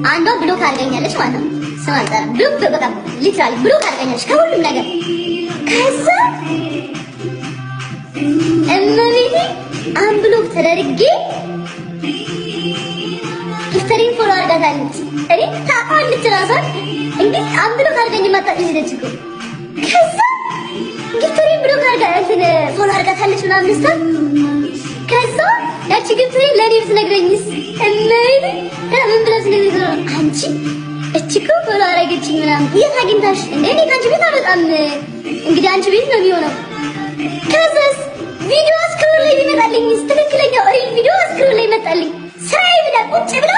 አንዷ block አድርገኛለች ማለት ነው። ስም አልጠራም። Block በቃ literally block አድርገኛለች ከሁሉም ነገር። ከዛ እመቤቴ unblock ተደርጌ gifter ኤን follow አድርጋታለች። እኔ ታውቃለች እራሷን እንግዲህ unblock አድርገኝ የማታውቅ ልጅ ነች እኮ። ከዛ gifter ኤን block አድርጋ እንትን follow አድርጋታለች ምናምን ስታ ከዛ ያቺ gifter ኤ ለእኔ ብትነግረኝስ እመቤቴ ምን ብላ ብትነግረኝ ነው አንቺ እቺ እኮ follow አደረገችኝ ምናምን የት አግኝታሽ እንደ እኔ ከአንቺ ቤት አልወጣም እንግዲህ አንቺ ቤት ነው የሚሆነው። ከዛስ ቪዲዮ scroll ላይ ቢመጣልኝስ ትክክለኛው real ቪዲዮ scroll ላይ ይመጣልኝ ስራዬ ብላ ቁጭ ብላ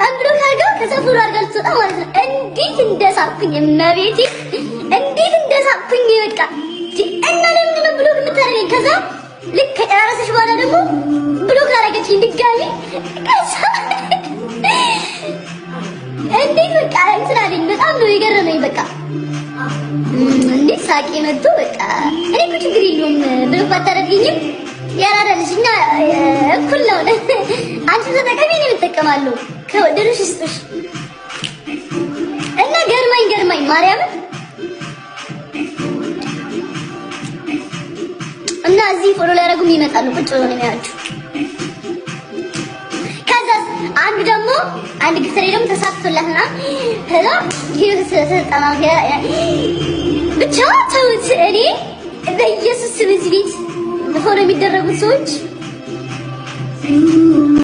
unblock አድርጋ ከዛ follow አድርጋ ልትወጣ ማለት ነው። እንዴት እንደሳቅኩኝ እመቤቴ እንዴት እንደሳቅኩኝ በቃ እና ለምንድን ነው block የምታደርገኝ? ከዛ ልክ ከጨራረሰች በኋላ ደግሞ block አደረገችኝ ድጋሚ። ከዛ እንዴት በቃ እንትን አለኝ። በጣም ነው የገረመኝ። በቃ እንዴት ሳቄ መጥቶ በቃ እኔ እኮ ችግር የለውም block ባታደርገኝም ያራዳ ልጅ እኛ እኩል ነው። አንቺ ተጠቀሚ እኔም እጠቀማለሁ። ከወደዱሽ ይስጡሽ። እና ገርማኝ ገርማኝ ማርያምን እና እዚህ follow ሊያደርጉም ይመጣሉ። ቁጭ ብለው ነው የሚያዩት። ከዛ አንዱ ደግሞ አንድ gifter ኤ ደግሞ ተሳክቶላትና ከዛ ተሰጠና ብቻ ተውት። እኔ በኢየሱስ ስም እዚህ ቤት follow የሚደረጉት ሰዎች